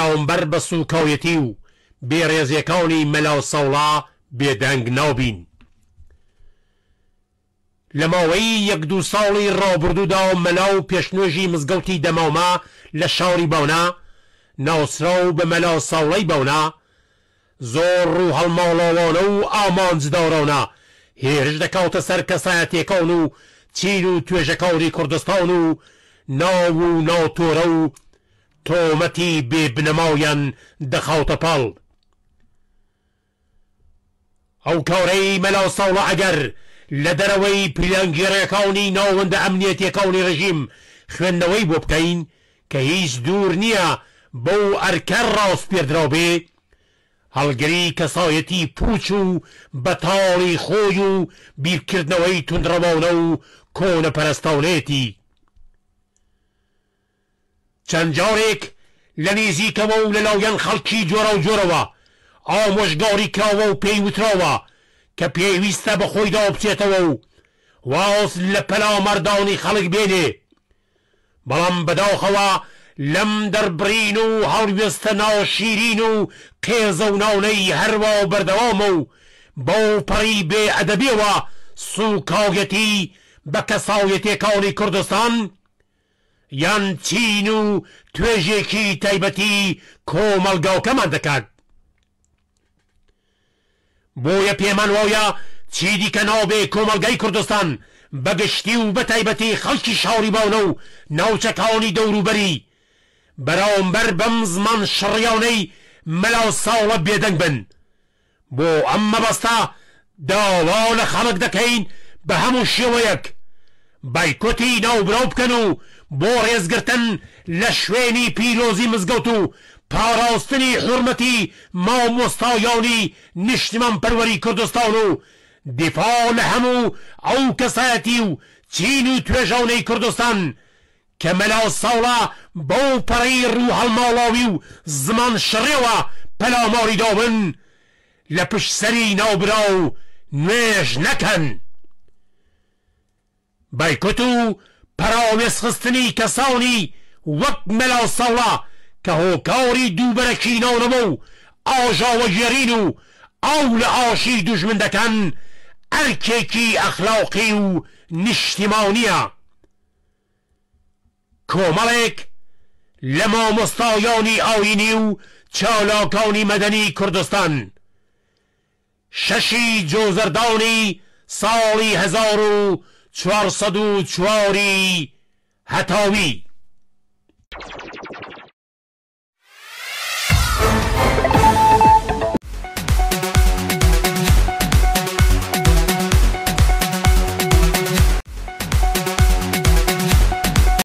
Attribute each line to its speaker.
Speaker 1: بەرامبەر بە سووکایەتی و بێڕێزیەکانی مەلا سەوڵە بێدەنگ نابین. لە ماوەی یەک دوو ساڵی ڕابردوودا مەلا و پێشنوێژی مزگەوتی دەمامە لە شاری بانە، ناسراو بە مەلا ساوڵەی بانە، زۆر ڕووهەڵماڵاوانە و ئامانجدارانە هێرش دەکاتە سەر کەسایەتیەکان و چین و توێژەکانی کوردستان و ناو و ناتۆرە و تۆمەتی بێ بنەمایان دەخاتە پاڵ. ئەو کارەی مەلا ساڵح ئەگەر لە دەرەوەی پیلانگێڕیەکانی ناوەندە ئەمنیەتیەکانی ڕژیم خوێندنەوەی بۆ بکەین کە هیچ دوور نیە بەو ئەرکە ڕاسپێردراوبێ، هەڵگری کەسایەتی پوچ و بەتاڵی خۆی و بیرکردنەوەی توندڕەوانە و کۆنەپەرستانەیەتی. چەند جارێک لە نیزیکەوە و لە لایەن خەڵکی جۆراوجۆرەوە ئامۆژگاری کراوە و پێی وتراوە کە پێویستە بە خۆیدا بچێتەوە و واز لە پەلاماردانی خەڵک بێنێ، بەڵام بەداخەوە لەم دەربڕین و هەڵوێستە ناشیرین و قێزەونانەی هەروا بەردەوامە و بەوپەڕی بێ ئەدەبیەوە سوکایەتی بە کەسایەتیەکانی کوردستان یان چین و توێژێکی تایبەتی کۆمەڵگاکەمان دەکات. بۆیە پێمان وایە چیدیکە نابێ کۆمەڵگای کوردستان بە گشتی و بە تایبەتی خەڵکی شاری بانە و ناوچەکانی دەوروبەری بەرامبەر بەم زمان شڕیانەی مەلا ساڵە بێدەنگ بن. بۆ ئەم مەبەستە داوا لە خەڵک دەکەین بە هەموو شێوەیەک بایکۆتی ناوبراو بکەن و بۆ ڕێزگرتن لە شوێنی پیرۆزی مزگەوت و پاراستنی حورمەتی مامۆستایانی نیشتیمانپەروەری کوردستان و دیفاع لە هەموو ئەو کەسایەتی و چین و توێژانەی کوردستان کە مەلا ساڵە بەو پەڕی ڕووهەڵماڵاوی و زمان شڕیەوە پەلاماری داون، لە پشت سەری ناوبراو نوێژ نەکەن. بایکۆت و پەراوێزخستنی کەسانی وەک مەلا ساڵە کە هۆکاری دووبەرەکی نانەوە و ئاژاوەگێڕین و ئاو لە ئاشی دوژمن دەکەن، ئەرکێکی ئەخلاقی و نیشتیمانیە. کۆمەڵێک لە مامۆستایانی ئایینی و چالاکانی مەدەنی کوردستان شەشی جۆزەردانی ساڵی 1404 ی هەتاوی.